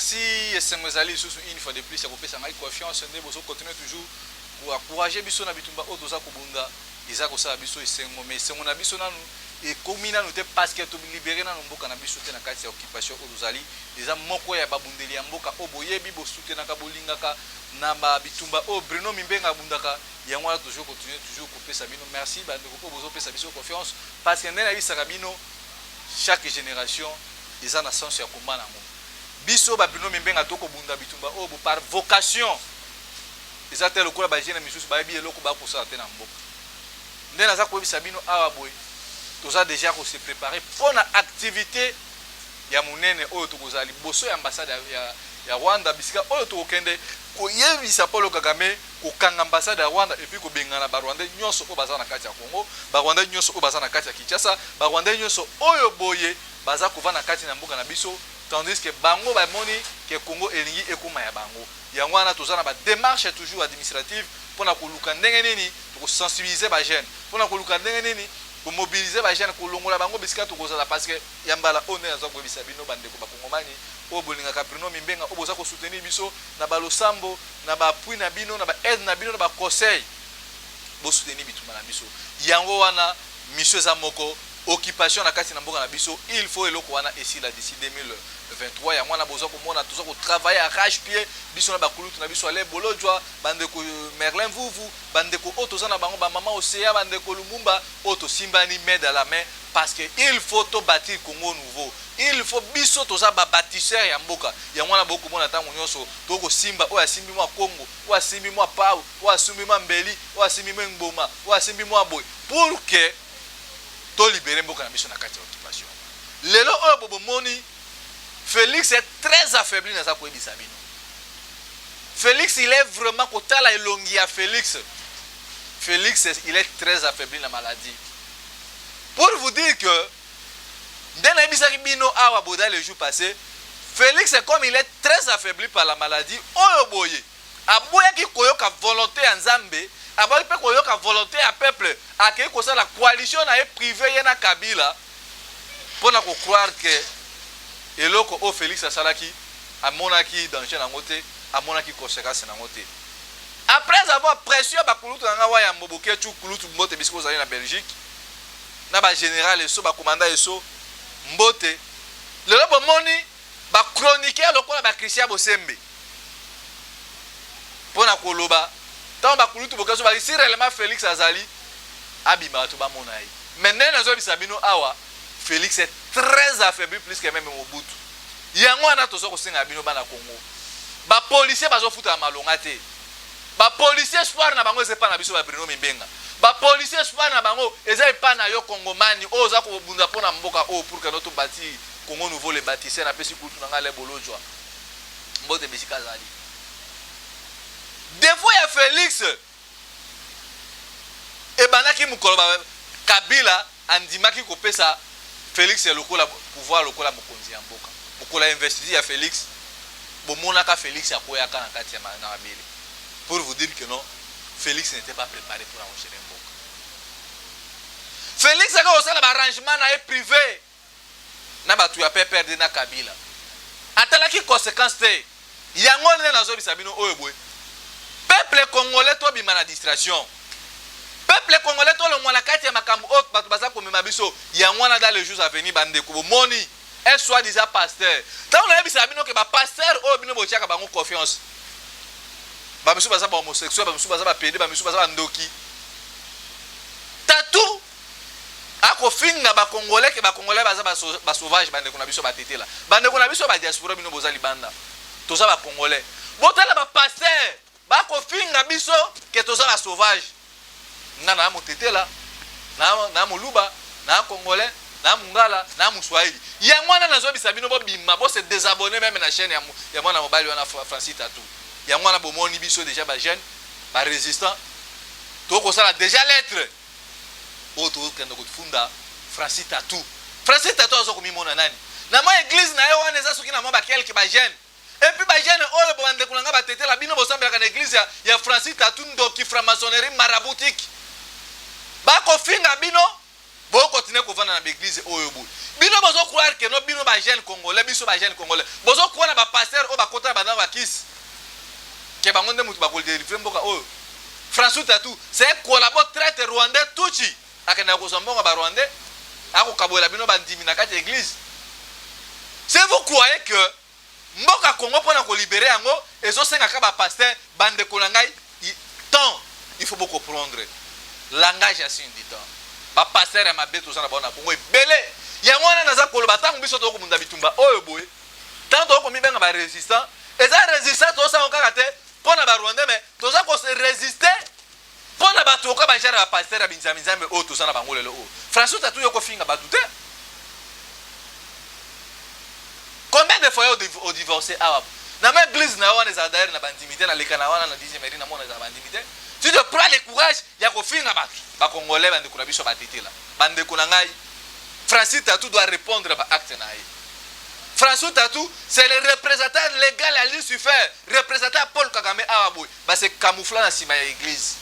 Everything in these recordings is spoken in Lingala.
Merci, esengo ezali lisusu une fois de plus ya kopesa ngai confiance nde bozo continuer toujours ko encourager biso na bitumba oyo toza kobunda. Eza kosala biso esengo, mais esengo na biso nanu ekomi nanu te parce que to liberer nanu mboka na biso te na kati ya occupation oyo tozali. Eza moko ya babundeli ya mboka oyo boyebi, bosoutenaka, bolingaka na ba bitumba oyo Bruno Mimbenga abundaka. Yango wana tozo continuer toujours kopesa bino merci bandeko oyo bozopesa biso confiance, parce que nde nayebisaka bino, chaque génération eza na sens ya combat nango. Biso ba Bruno Mimbenga tokobunda bitumba oyo bo par vocation, eza te lokola ba jeunes misusu bayebi eloko bakosala te na mboka. Nde naza koyebisa bino awa boye, toza dejà ko se preparer pona activite ya monene oyo tokozala liboso ya ambassade ya Rwanda, bisika oyo tokokende koyebisa Paul Kagame kokanga ambassade ya Rwanda et puis kobengana ba Rwandais nyonso oyo baza na kati ya Congo, ba Rwandais nyonso oyo baza na kati ya Kinshasa, ba Rwandais nyonso oyo boye baza kovanda kati na mboka na biso, tandis que bango bamoni que Congo elingi ekoma ya bango. Yango wana toza na ba demarches toujours administratives pona koluka ndenge nini toko sensibiliser ba jeunes, pona koluka ndenge nini ko mobiliser ba jeunes, kolongola bango bisika tokozala, parce que ya mbala oyo nde naza koyebisa bino bandeko ba Kongomani oyo bolingaka Bruno Mimbenga, oyo boza ko soutenir biso na ba losambo, na ba appui na bino, na ba aide na bino, na ba conseil, bo soutenir bitumba na biso. Yango wana mission eza moko, occupation na kati na mboka na biso, il faut eloko wana esila d'ici 2023. Yango wana boza komona toza ko travailler arrache pied, biso na bakulutu na biso Ale Bolodjwa, bandeko Merlin Vuvu, bandeko oyo toza na bango, ba mama Océan, bandeko Lumumba, oyo tosimbani main dans la main, parce que il faut to bâtir Congo nouveau. Il faut biso toza ba bâtisseurs ya mboka. Yango wana bokomona ntango nyonso tokosimba oyo asimbi mwa Congo, oyo asimbi mwa pau, oyo asimbi mwa mbeli, oyo asimbi mwa ngboma, oyo asimbi mwa boye, pour que to libérer mboka na biso na kati ya occupation. Lelo oyo bobomoni Félix est très affaibli, naza koyebisa bino. Félix, il est vraiment, kotala elongi ya Félix, Félix, il est très affaibli na maladie. Pour vous dire que nde nayebisaki bino awa boda le jour passé, Félix, comme il est très affaibli par la maladie oyo boye, aboyaki koyoka volonté ya Nzambe, aboyaki mpe koyoka volonté ya peuple, akei kosala coalition na ye privé, ye na Kabila, mpona kocroire que eloko oyo Félix asalaki, amonaki danger nango te, amonaki conséquence nango te. Après avoir pression ya bakulutu na nga Wayambo, Bokechu, kulutu mbote bisika ozali na Belgique, na bagénéral eso, bakomanda eso, mbote. Lelo bomoni bachroniqueur lokola baChristian Bosembe mpona koloba ntango bakulutu Bokechu bali, si réellement Félix azali, abima, bato bamona ye. Mais ndenge nazoyebisa bino awa, Félix est très affaibli, plus que même Mobutu. Yango wana toza kosenga bino bana Congo, bapolicier bazofutana malonga te. Bapolicier, espoir na bango eza epai na biso ba Bruno Mimbenga. Bapolicier, espoir na bango eza epai na yo Kongomani oyo oza kobunda mpo na mboka oyo, pour que no tobâtir Congo nouveau. Le bâtisseur, napesi kulutu na ngai Le Bolojwa mbote bisika azali. Défaut ya Félix ebandaki mokolo Kabila andimaki kopesa Félix lokola pouvoir, lokola mokonzi ya mboka. Mokolo ya investiture ya Félix, bomonaka Félix akweyaka na kati ya na mabele, pour vous dire que non, Félix n'était pas préparé pour kogérer mboka. Félix aka kosala baarrangement na ye privé na bato ya PPRD na Kabila, atalaki conséquence te. Yango nde nazobisa bino oyo boye, peuple congolais, tobima na distraction. Peuple congolais, tolongwa na kati ya makambo oyo bato baza komema biso. Yango wana, dans les jours à venir, bandeko, bomoni un soi-disant pasteur. Ntango nayebisaka bino ke bapasteur oyo bino botiaka bango confiance, bamisusu baza bahomosexuel, bamisusu baza bapédé, bamisusu baza bandoki. Tatu akofinga bacongolais ke bacongolais baza basauvage. Bandeko na biso batetela, bandeko na biso badiaspora, bino boza libanda, toza bacongolais, botala bapasteur bakofinga biso ke toza basauvage. Nga na motetela, na moluba, na congolais, na mongala, na moswahili. Yango wana nazobisa bino, bobima, bose désabonner même na chaîne ya mwana mobali wana Francis Tatu. Yango wana bomoni biso déjà bajeune barésistant, tokosala déjà lettre oyo tokokende kofunda Francis Tatu. Francis Tatu aza komimona nani na mwa église na ye wana? Eza soki na mwa baquelques bajeune, et puis bajeune oyo, bandeko na nga batetela, bino bosambelaka na église ya Francis Tatu, ndoki, franc-maçonnerie maraboutique, bakofinga bino. Bokontinue kovanda na baeglise oyo boye. Bino bozo croire que no, bino ba jeune congolais, biso ba jeune congolais, bozo croire na ba pasteur oyo bakota na bandako ya kisi ke bango nde mutu bakodelivre mboka oyo. François Tatu, c'est un collabo traite rwandais tutsi, akendaka kozwa mbongo ya ba rwandais, akokabolela bino bandimi na kati ya eglise. Si vous croyez que mboka Congo pona ko libere yango ezo senga kaka ba pasteur, bandeko na ngai, temps il faut beaucoup prendre langage ya signe du temps. Ba pasteur ya mabe toza na bango na Congo ebele. Yango wana naza koloba, ntango biso tokobunda bitumba oyo boye, ntango tokomibenga ba résistant, eza résistant tozosala kaka te mpo na ba rwandais, mais toza ko se résister mpo na bato oka bajare ya bapasteur ya binzambi-nzambe oyo toza na bango lelo oyo. François Tatu, yo kofinga bato te. Combien de fois yo odivorcé awa na ma église na yo wana? Ezala d'ailleurs na bandimi te. Naleka na wana na 10e rue, namona ezala bandimi te. Tu te prends le courage ya kofinga bato bacongolais, bandeko na biso batetela. Bandeko na ngai, Francis Tatu doit répondre ba acte na ye. François Tatu, c'est le représentant légal ya Lucifer, représentant Paul Kagame awa boye. Base camoufla na nsima ya église,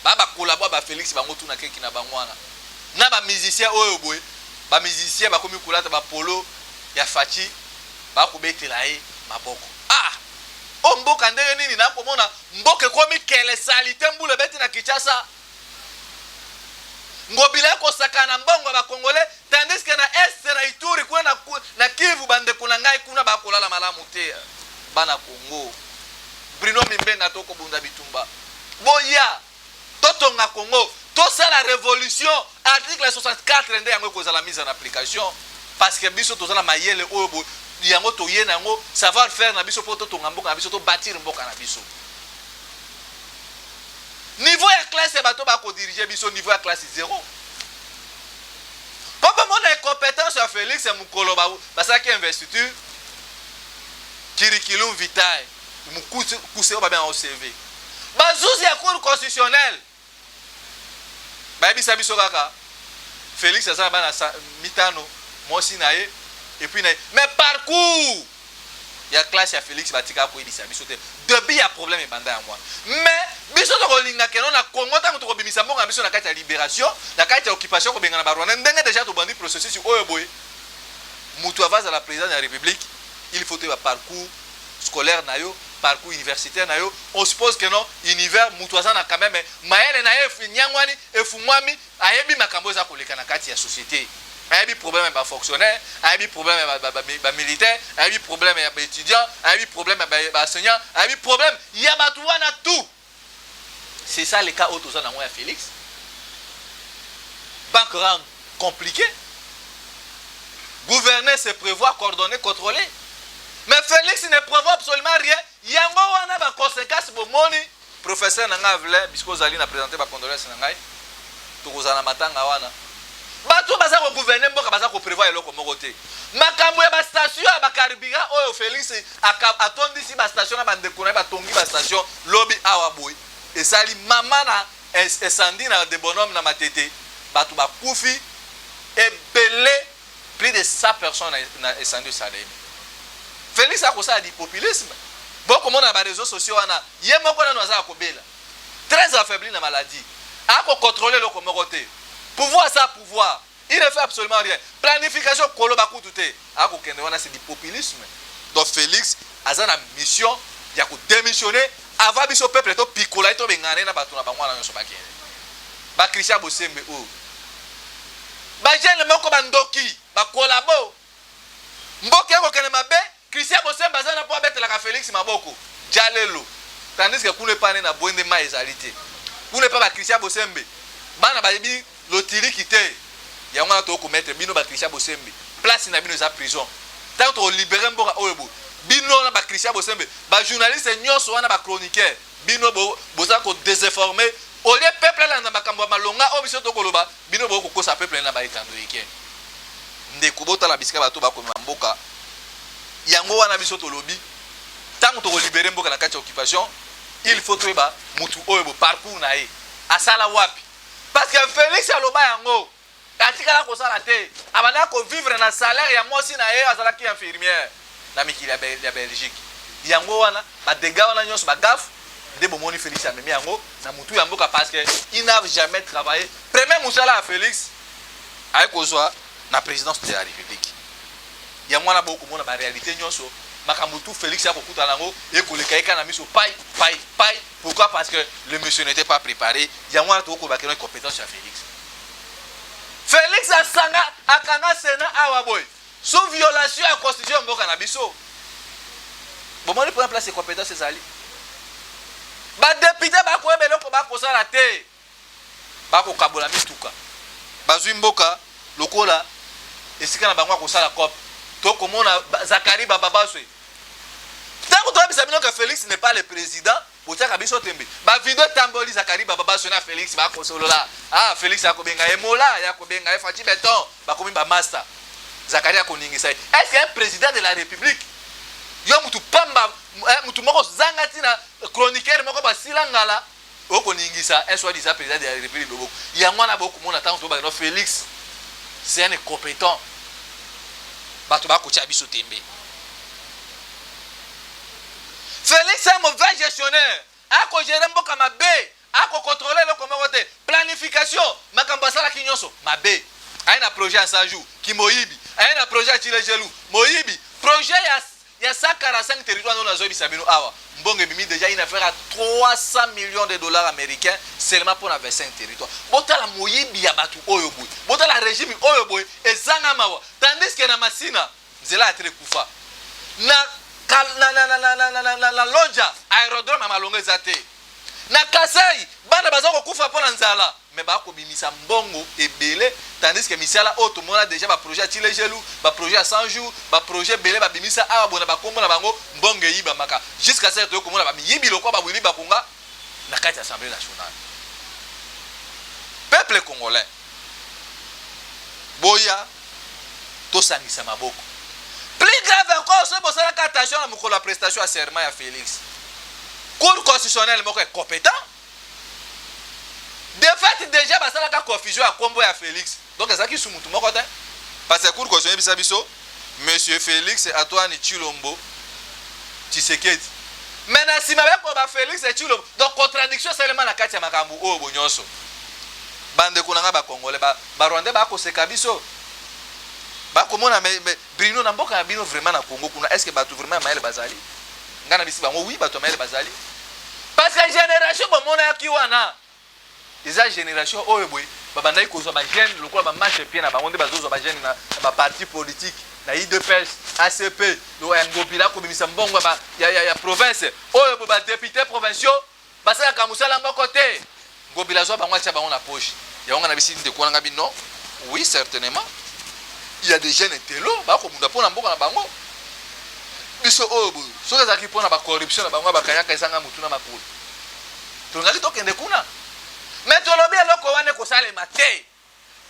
ba bakolabo ba Félix, bango tuna keki na bango wana na bamusicien oyo boye. Bamusicien bakomi kolata bapolo ya Fatshi, bakobetela ye maboko. Ah, o mboka ndenge nini? Nakomona mboka ekomi kele saleté, mbula ebeti na Kinshasa, Ngobila ekosakana na mbongo ya bacongolais, tandis que na est, na Ituri kuna, na Kivu, bandeko na ngai kuna bakolala malamu te. Bana Congo, Bruno Mimbenga, tokobunda bitumba. Boya totonga Congo, tosala révolution. Article 64 nde yango ekozala mise en application, parce que biso toza na mayele oyo yango toye na yango, savoir faire na biso, mpo totonga mboka na biso, tobâtir mboka na biso. Niveau ya classe ya bato bakodirige biso, niveau ya classe zéro. Mpo bomona incompétence ya Félix ya mokolo basalaki investiture, curriculum vitae mokuse oyo babengaka CV, bazuzi ya Cour constitutionnelle bayebisa biso kaka Félix aza na bana mitano, mwasi na ye et puis na ye. Mais parcours ya classe ya Félix batikaka koyebisa biso te. Début ya problème ebanda yango wana. Mais biso tokolinga keno na Congo, ntango tokobimisa mbongo na biso na kati ya libération, na kati ya occupation, kobengana barwandais, ndenge déjà tobandi processus oyo boye, moto ava azala président ya république, il faut toyeba parcours scolaire na yo, parcours universitaire na yo. On suppose que non, univers moto aza na quand même mayele na ye nyangwani, efungwami, ayebi makambo eza koleka na kati ya société, ayebi problème ya bafonctionnaire, ayebi problème ya bamilitaire, ayebi problème ya baétudiant, ayebi problème ya baenseignant, ayebi problème ya bato wana tout. C'est ça le cas oyo toza nango ya Félix. Background compliqué. Gouverner, c'est prévoir, coordonner, contrôler, mais Félix ne prévoit absolument rien. Yango wana baconséquence bomoni. Professeur na ngai Avelin, bisiko ozali, na présente bacondoléance na ngai. Tokozala na matanga wana. Bato baza kogouverne mboka baza koprévoir eloko moko te. Makambo ya bastation ya bacarburant oyo Félix atondisi bastation na bandeko na ye, batongi bastation lobi awa boye, esali mama na esandi na de Bonhomme na Matete, bato bakufi ebele, plus de 100 personnes na esandi esalemi. Félix akosala du populisme, bokomona na baréseaux sociaux wana. Ye moko nano aza ya kobela, très affaibli na maladie, akocontrôle eloko moko te. Pouvoir sa pouvoir, il ne fait absolument rien. Planification, koloba kutu te. Akokende wana, c'est du populisme. Donc Félix aza na mission ya kodémissionner avant biso peuple topikola ye, tobengana ye na bato na bango wana nyonso bakende. Bachristien Bosembe oyo, bajeune moko bandoki, bakolabo, mboka ekokende mabe. Christian Bosembe aza na mpo abetelaka Félix maboko jalelo, tandis que kuna epane na boye nde mai ezali te. Kuna epa bachristien Bosembe, bana bayebi lotiliki te. Yango wana tokomettre bino bachristien Bosembe, place na bino eza prison. Ntango tokolibere mboka oyo boye, bino na bachristien Bosembe, bajournaliste nyonso wana, bachroniqueur, bino boza kodésinformer. Au lieu peuple alanda makambo ya malonga oyo biso tokoloba, bino bokokosa peuple na baetando eke. Ndeko, botala bisika bato bakomema mboka. Yango wana biso tolobi, ntango tokolibere mboka na kati ya occupation, il faut toyeba mutu oyo bo parcours na ye, asala wapi, parce que Félix aloba yango, atikala kosala te. Abandaka kovivre na salaire ya mwasi na ye, azalaki infirmière na mikili ya Belgique. Yango wana badégâts wana nyonso, bagaffes. Nde bomoni Félix amemi yango na mutu ya mboka, parce que il n'a jamais travaillé. Premier mosala ya Félix aye kozwa na présidence de la République, yango wana bokomona baréalité nyonso. Makambo tu Félix akokutana yango, ekoleka ye kaka na miso pai pai pai. Pourquoi? Parce que le monsieur n'était pas préparé. Yango wana tokokoba keno compétence ya Félix. Félix asanga akanga Sénat awa boye sous violation ya constitution ya mboka na biso. Bomoni mpona place ya compétence ezali, badéputés bakoyeba eloko bakosala te, bakokabola mituka, bazwi mboka lokola esika na bango akosala cope. Tokomona Zakari Bababaswe. Ntango toyebisa bino ke Félix n'est pas le président, botiaka biso tembe. Bavidéo etamboli, Zakari Bababaswe na Félix bakosolola. Ah, Félix akobenga ye mola, ya kobenga ye Fatshi Béton, bakomi bamaster. Zakari akoningisa ye. Est ce que un président de la République, yo mutu pamba, mutu moko zanga ntina, chroniqueur moko basila ngala, okoningisa un soi-disant président de la République loboko? Yango wana bokomona ntango tobakeno Félix, c'est un incompétent, bato bakotia biso tembe. Félix un mauvais gestionnaire, akogérer mboka mabe, akocontrôler eloko moko te. Planification, makambo asalaki nyonso mabe. Aye na projet ya 100 jours, kimoyibi. Aye na projet ya Tshilejelu, moyibi. Projet ya 145 territoire ndo nazoyebisa bino awa, mbongo ebimi déjà, une affaire à 300 millions de dollars américains seulement mpona 25 territoire. Botala moyibi ya bato oyo boye, botala régime oyo boye ezanga mawa. Tandis que na Masina, nzela ya tre kufa na Lonja, aérodrome ya malongo eza te. Na Kasai, bana baza kokufa mpo na nzala, me bakobimisa mbongo ebele. Tandis que misala oyo tomona déjà, baprojet ya Tshilejelu, baprojet ya 100 jours, baprojet ebele babimisa awa bona bakombo na bango, mbongo eyibamaka. Jusqu'à ce toye komona bamiyibi lokwa babwili bakonga na kati ya Assemblée nationale. Peuple congolais, boya tosangisa maboko. Plus grave encore, soki bosalaka attention na mokolo ya prestation ya serment ya Félix, Cour constitutionnelle moko incompétent. De fait, déjà basalaka confusion ya nkombo ya Félix, donc ezalaki su mutu moko te, parce que Cour constitutionnelle ebisa biso monsieur Félix Antoine Tshilombo Tshisekedi, mais na nsima bakoba Félix Tshilombo. Donc contradiction esalema na kati ya makambo oyo bo nyonso. Bandeko na ngai bacongolais, barwandais bakoseka biso, bakomona me Bruno na mboka na bino, vraiment na Congo kuna, est ce que bato vraiment ya mayele bazali? Ngai na bisi bango, oui, bato ya mayele bazali, parce que génération bomonaki wana eza génération oyo boye babandaki kozwa bajeune lokola bamarchepied na bango. Nde bazozwa bajeune na baparti politique, na UDPS, ACP ya Ngobila, kobimisa mbongo ya province oyo boye. Badéputés provinciaux basalaka mosala moko te. Ngobila azwa bango, atia bango na poche. Yango nga na bisi ndeko wana nga bino, oui, certainement il y a des jeunes telo bakobunda mpo na mboka na bango. Biso oyo boye, soki ezalaki mpona bacorruption na bango ya bakanyaka ezanga motu na makolo, tolingaki tokende kuna. Mais tolobi eloko wana ekosalema te,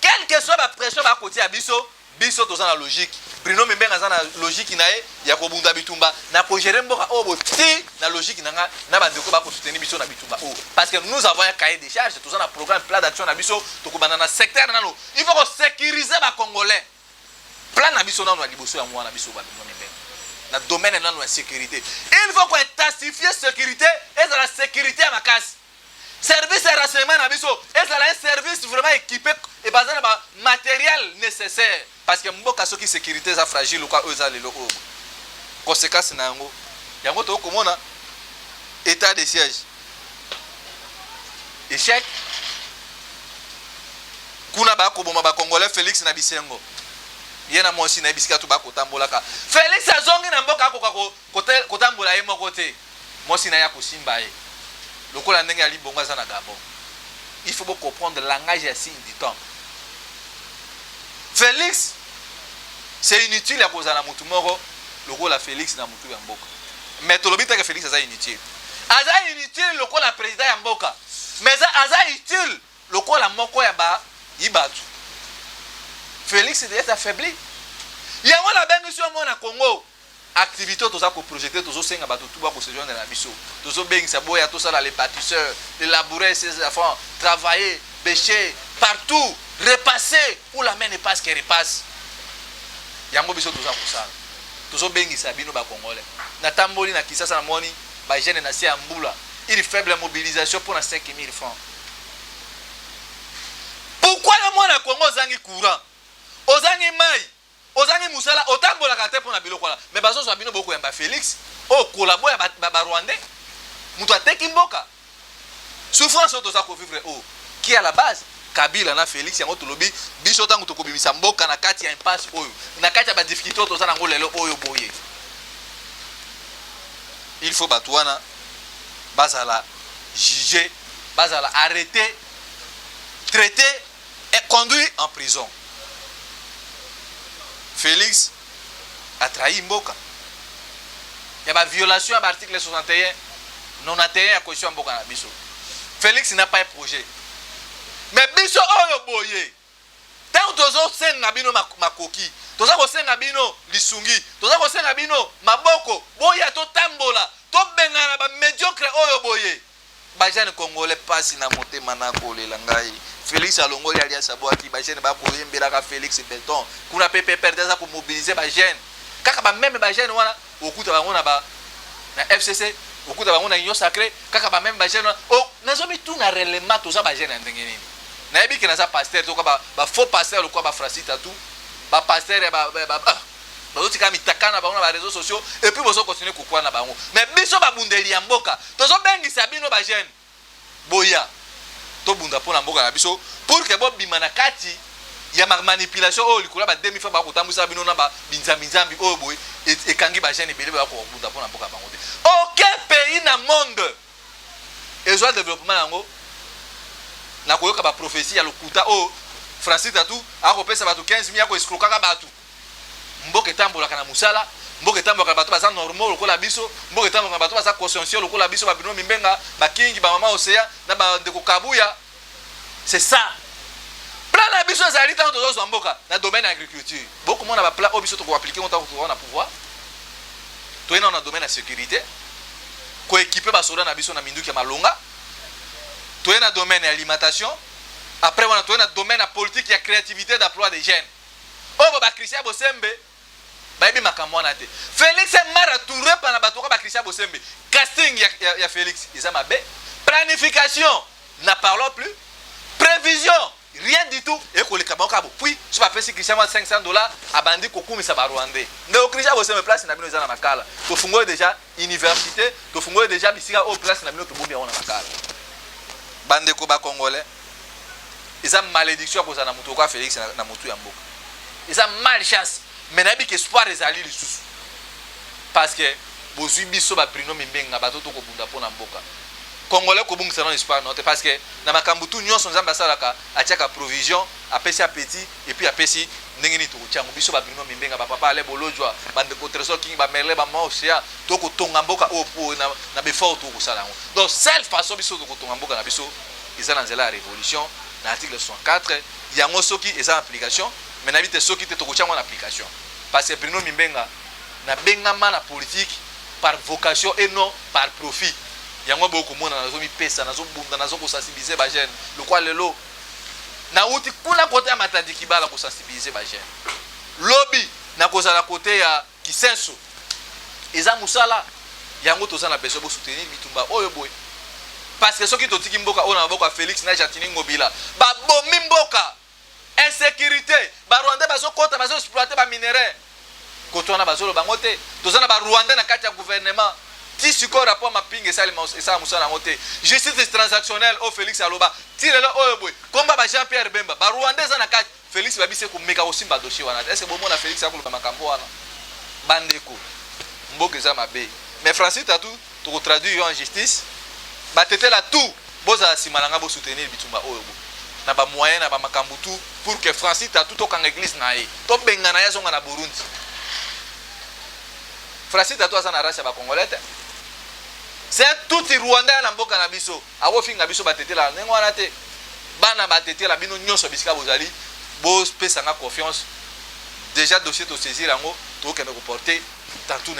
quelle que soit bapression bakotia biso. Biso toza na logique. Bruno Mimbenga aza na logique na ye ya kobunda bitumba na kogérer mboka oyo boti na logique na nga na bandeko bakosoutenir biso na bitumba oyo, parce que nous avons un cahier de charge, toza na programme, plan d'action na biso. Tokobanda na secteur nano, il faut kosécuriser bacongolais. Plan na biso nano ya liboso yango wana. Biso babruno Mimbenga, na domaine nano ya sécurité, il faut kointensifier sécurité, ezala sécurité ya makasi. Service ya renseignement na biso ezala un service vraiment équipé e baza na bamatériel nécessaire, parce que mboka soki sécurité eza fragile loka oyo eza lelo oyo, conséquence na yango, yango tokomona état de siège, échec. Kuna bakoboma bacongolais, Félix na bisengo, ye na mwasi na ye, bisika to bakotambolaka. Félix azongi na mboka, akoka kotambola ye moko te, mwasi na ye akosimba ye lokola ndenge ali bongo aza na Gabon. Il faut comprendre langage ya signe du temps. Félix, c'est inutile ya kozala na motu moko lokola Félix na motu ya mboka. Mais tolobi te que Félix aza inutile. Aza inutile lokola président ya mboka, mais aza utile lokola moko ya bayi bato. Félix est affaibli. Yango nabengisi yo mona Congo, activité oyo toza koprojeter, tozosenga bato tu bakosejoindre na biso. Tozobengisa, boya tosala les bâtisseurs, les laboureurs, ses enfants, travailler, bêcher partout, repasser où la main ne passe que repasse. Yango biso toza kosala. Tozobengisa bino bacongolais. Natamboli na Kisasa, namoni bajeune na se ya mbula. Une faible mobilisation mpona 5000 francs. Pourquoi yo mwana Kongo ozangi courant, ozangi mai, ozangi mosala, otambolaka te mpona biloko wana? Me bazozwa bino, bokoyamba Félix oyo collabo ya Barwandais, moto ateki mboka. Souffrance oyo toza kovivre oyo, qui à la base? Kabila na Félix. Yango tolobi, biso ntango tokobimisa mboka na kati ya impasse oyo, na kati ya badifficulté oyo toza nango lelo oyo boye, il faut bato wana bazala juge, bazala arrêté, traité et conduit en prison. Félix atrahi mboka ya baviolation ya baarticle 61, 91 ya constitution ya mboka na biso. Félix n'a pas un projet. Mais biso oyo boye, ntango tozosenga bino makoki, toza kosenga bino lisungi, toza kosenga bino maboko, boya totambola, tobengana na bamédiocre oyo boye. Bajeune congolais, mpasi na motema na kolela ngai. Félix alongoli alias abwaki, bajeune bakoyembelaka Félix Beton kuna. Mpe PPRD aza komobiliser bajeune kaka, bameme bajeune wana okuta bango na FCC, okuta bango na Union sacrée, kaka bameme bajeune wana. Oh, nazomituna réellement, toza bajeune ya ndenge nini? Nayebi ke naza pasteur, toka bafaux pasteur lokola baFrancis Tatu, bapasteur ya bazotika mitaka na bango na baréseaux sociaux, et puis bozocontinuer kokwa na bango. Mais biso babundeli ya mboka, tozobengisa bino bajeune, boya tobunda mpo na mboka na biso, pour que bobima na kati ya manipulation oyo likolo ya ba 2000 francs bakotambwisa bino na binzambi-nzambi oyo boye. Ekangi bajeune ebele, bakobunda mpo na mboka bango te. Aucun pays na monde ezwa développement yango na koyoka baprophétie ya lokuta oyo Francis Tatu akopesa bato 15 000, akoescroquaka bato. Mboka etambolaka na mosala, mboka etambolaka na bato baza normal lokola biso, mboka etambolaka na bato baza consciencieux lokola biso, babino Mimbenga, Bakingi, bamama Océan na bandeko Kabuya. C'est ça plan na biso. Ezali ntango tozozwa mboka na domaine ya agriculture, bokomona baplan oyo biso tokoappliquer ngo ntango toza na pouvoir. Toye nano na domaine ya sécurité, koéquiper basoda na biso na minduki ya malonga. Toye na domaine ya alimentation. Après wana, toye na domaine ya politique ya créativité d'emploi des jeunes oyo baChristian Bosembe bayebi makambo wana te. Félix mara touré pana bato oka baChristian Bosembe. Casting ya Félix eza mabe. Planification, n'en parlons plus. Prévision, rien du tout. Ekoleka bango kaka puis so bapesi Christian mwa 500 $, abandi kokumisa Barwandais. Ndeko Christian Bosembe, place na bino eza na Makala. Tofungoli déjà université, tofungoli déjà bisika oyo place na bino, tobombi yango na Makala. Bandeko bacongolais, eza malédiction ya kozala na moto okoa Félix na motu ya mboka, eza malchance. Mais nayebi ke espoir ezali lisusu, parce que bozwi biso baBruno Mimbenga, bato tokobunda mpo na mboka. Congolais, kobungisa nano espoir no te, parce que na makambo tu nyonso Nzambe asalaka, atiaka provision, apesi appétit et puis apesi ndenge nini tokotia yango. Biso baBruno Mimbenga, bapapa Ale Bolojwa, bandeko Trésor King, Bamerle, bama Océan, tokotonga mboka oyo po na befort tokosala yango. Donc seule façon biso tokotonga mboka na biso eza na nzela ya révolution na article 64. Yango soki eza application, mais nayebi te soki te tokotia yango na application, parce que Bruno Mimbenga nabengama na politique par vocation et non par profit. Yango bokomona nazomipesa, nazobunda, nazokosensibiliser bajeune. Lokwa lelo nauti kuna kote ya Matadi Kibala kosensibiliser bajeune, lobi nakozala kote ya Kisenso. Eza mosala yango toza na besoin bosoutenir bitumba oyo boye, parce que soki totiki mboka oyo na maboko ya Félix na Gentiny Ngobila, babomi mboka, insécurité, Barwandais bazokɔta, bazoexploiter baminerai koto wana, bazoloba yango te. Toza na Barwandais na kati ya gouvernement. Ti sikoyo rapport mapping esala mosala yango te. Justice transactionnelle oyo Félix aloba, ti lelo oyo boye, komba ba Jean Pierre Bemba, Barwandais eza na kati. Félix babisi komeka kosimba dossier wana te. Est ce bomona Félix akoloba makambo wana? Bandeko, mboka eza mabe. Mais Francis Tatu, tokotraduire yo en justice. Batetela tout, bozala nsima na nga, bosoutenir bitumba oyo bo na bamoyen na bamakambo tout, pour que Francis Tatu tokanga église na ye, tobengana ye, azonga na Burundi. Francis Tatu aza na race ya bacongolais te, c'est un tutsi rwandais ya na mboka na biso. Akofinga biso batetela ndenge wana te. Bana batetela, bino nyonso bisika bozali, bopesanga confiance. Déjà dossier tosaisir yango, tokokende koporter Tatu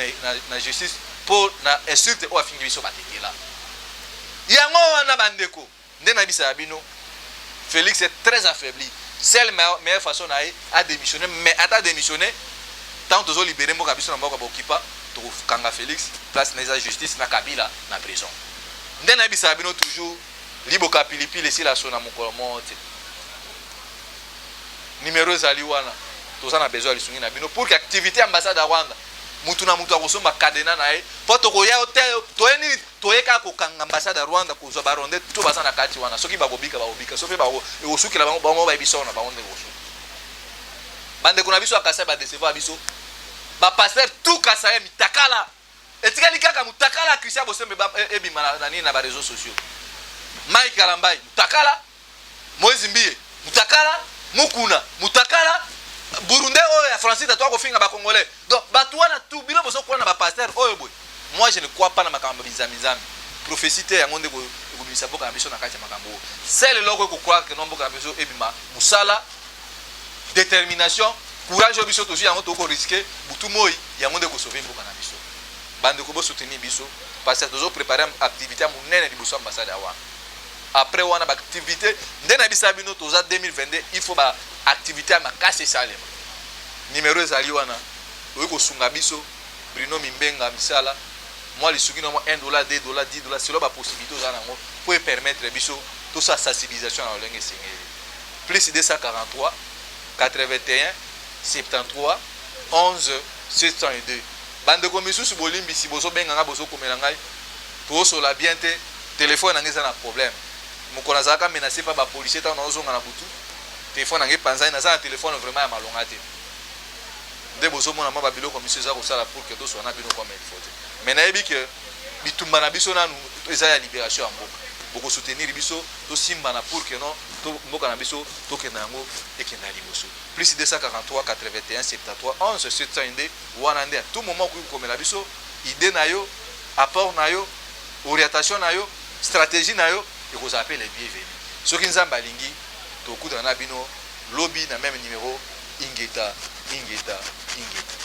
na justice mpo na insulte oyo afingi biso batetela. Yango wana bandeko, nde nayebisaka bino, Félix est très affaibli. Seule meilleure façon na ye, adémissionné. Mais ata démissionné, tant tozolibérer mboka biso na mboka baokipa, tokokanga Félix, place na eza justice, na Kabila na prison. Nde nayebisaka bino toujours, liboka pilipili esila so na mokolo moko te. Numero ezali wana, toza na besoin ya lisungi na bino pour que activité ambassade ya Rwanda, mutu na mutu akosomba cadenas na ye, mpo tokoya te. Toye nini? Toye kaka kokanga ambassade ya Rwanda, kozwa barwandais to baza na kati wana. Soki bakobika, bakobika. Soki mpe ekosukela bango, bango bayebi sort na bango nde ekosuka. Bandeko na biso ya Kasai badecevoir biso. Bapasteur tout Kasai mitakala etikali kaka mutakala ya Christian Bosembe ebima na nini, na baréseaux sociaux. Mike Kalambai mutakala, Moïse Mbiye mutakala, Mukuna mutakala, Burundais oyo ya Francis Tatu akofinga bacongolais. Donc bato wana tu, bino bozokola na bapasteur oyo boye. Moi, je ne crois pas na makambo ya binzambi-nzambi, prophétie te. Yango nde ekobimisa mboka na biso na kati ya makambo oyo. Sele eloko ekocroire que no mboka na biso ebima, mosala, détermination, courage oyo biso tozwi yango, tokorisquer butu moi, yango nde ekosauver mboka na biso. Bandeko, bosoutenir biso parce que tozoprépare activité ya monene liboso ya ambassade ya wana. Après wana, baactivité nde na bisa bino, toza 2022, il faut baactivité ya makasi esalema. Numero ezali wana, oyi kosunga biso. Bruno Mimbenga misala mwa lisuki na mwa 1 dollar, 2 dollar, 10 dollar, selon bapossibilité oza nango, mpo epermettre biso tosala sensibilisation na lolenge esengeli. Plus 243 81 73 11 702. Bandeko misusu, bolimbisi, bozobenga ngai, bozokomela ngai, tozosola bien te. Telefone na ngai eza na problème. Mokolo nazalaka menacé pa bapolicier ntango nazozonga na butu, telefone na ngai epanzani. Naza na telefone vraiment ya malonga te, nde bozomona mwa babiloko miso eza kosala pour que tosola na bino comme il faut te. Mais nayebi ke bitumba na biso nanu eza ya libération ya mboka. Bokosoutenir biso, tosimbana pour que non mboka na biso tokenda yango, ekenda liboso. Plus 243 81 73 11 702 wana nde à tout moment okoki kokomela biso idée na yo, apport na yo, orientation na yo, stratégie na yo, ekozala mpe le bienvenu. Soki Nzambe alingi, tokutana na bino lobi na même numéro. Ingeta, ingeta, ingeta.